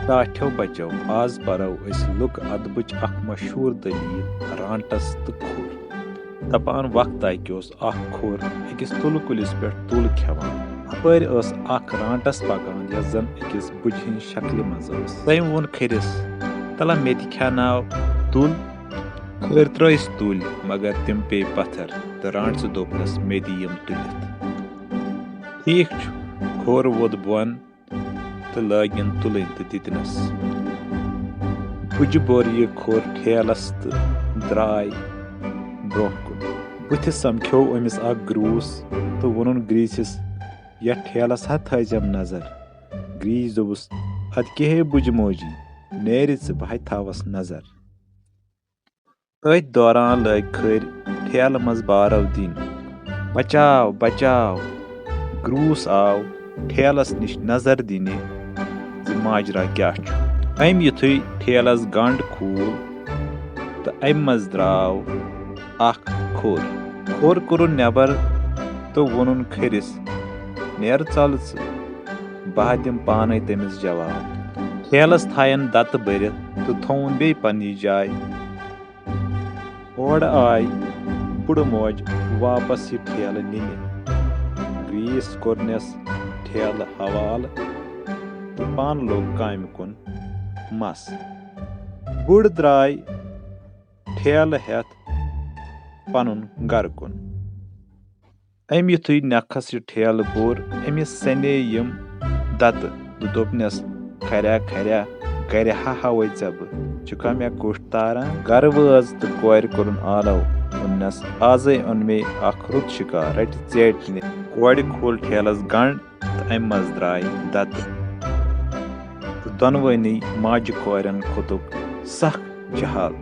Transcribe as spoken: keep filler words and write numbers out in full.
ٹاٹھیو بچو، آز پرو أسۍ لُکہٕ ادبٕچ اکھ مشہوٗر دٔلیٖل، رانٹس تہٕ کھوٚر۔ دپان وقتہ اکہِ اوس اکھ کھوٚر أکِس تُلہٕ کُلِس پٮ۪ٹھ تُل کھٮ۪وان۔ اپٲرۍ ٲس اکھ رانٹس پکان، یۄس زن أکِس بُجہِ ہٕنٛز شکلہِ منٛز ٲس۔ تٔمۍ ووٚن کھٔرِس، "تلہ مےٚ تہِ کھٮ۪ناو تُل۔" کھٔرۍ ترٲوِس تُلۍ، مگر تِم پیٚیہِ پتھر، تہٕ رانٹسہِ دوٚپنس، "مےٚ دِ یِم تُلِتھ۔" ٹھیٖک چھُ، کھوٚر ووٚتھ بۄن تہٕ لٲگِن تُلٕنۍ تہٕ دِتنَس۔ بُجہِ بوٚر یہِ کھوٚر ٹھیلَس تہٕ درٛاے برٛونٛہہ کُن۔ بُتھِ سمکھیوو أمِس اکھ گرٛوٗس تہٕ ووٚنُن گرٛیٖسِس، "یَتھ ٹھیلَس ہا تھٲیزٮ۪م نظر۔" گرٛیٖسۍ دوٚپُس، "اَدٕ کیٛاہ ہے بُجہِ موجی، نیرِ ژٕ، بہٕ ہَے تھاوَس نظر۔" أتھۍ دوران لٲگۍ کھٔرۍ ٹھیلہٕ منٛز بارو دِنۍ، "بچاو، بچاو!" گرٛوٗس آو ٹھیلس نِش نظر دِنہِ زِ ماجرا کیٛاہ چھُ۔ أمۍ یُتھُے ٹھیلس گنٛڈ کھوٗل تہٕ اَمہِ منٛز درٛاو اکھ کھوٚر۔ کھوٚر کوٚرُن نٮ۪بر تہٕ ووٚنُن کھٔرِس، "نیر ژَل ژٕ، بہٕ ہا دِمہٕ پانے تٔمِس جواب۔" ٹھیلس تھاین دتہٕ بٔرِتھ تہٕ تھووُن بیٚیہِ پننہِ جایہِ۔ اورٕ آے بُڈٕ موج واپس یہِ ٹھیلہٕ نِنہِ۔ گرٛیٖس کوٚرنس ٹھیلہٕ حوالہٕ تہٕ پانہٕ لوٚگ کامہِ کُن مس۔ بُڈ درٛاے ٹھیلہٕ ہٮ۪تھ پنُن گرٕ کُن۔ أمۍ یُتھُے نکھس یہِ ٹھیلہٕ بوٚر، أمِس سنے یِم دتہٕ تہٕ دوٚپنس، "کھریا کھریا، گرِ ہا ہاوے ژےٚ بہٕ، چھُکھا مےٚ کوٚٹھۍ تاران؟" گرٕ وٲژ تہٕ کورِ کوٚرُن آلو، ووٚننس، "آزے اوٚن مے اکھ رُت شِکار، رٹہِ ژیٹنہِ۔" کورِ کھول ٹھیلس گنڈ تہٕ امہِ منٛز درٛاے دتہٕ۔ تہٕ دۄنوٕنی ماجہِ کورٮ۪ن کھوٚتُکھ سخ جہل۔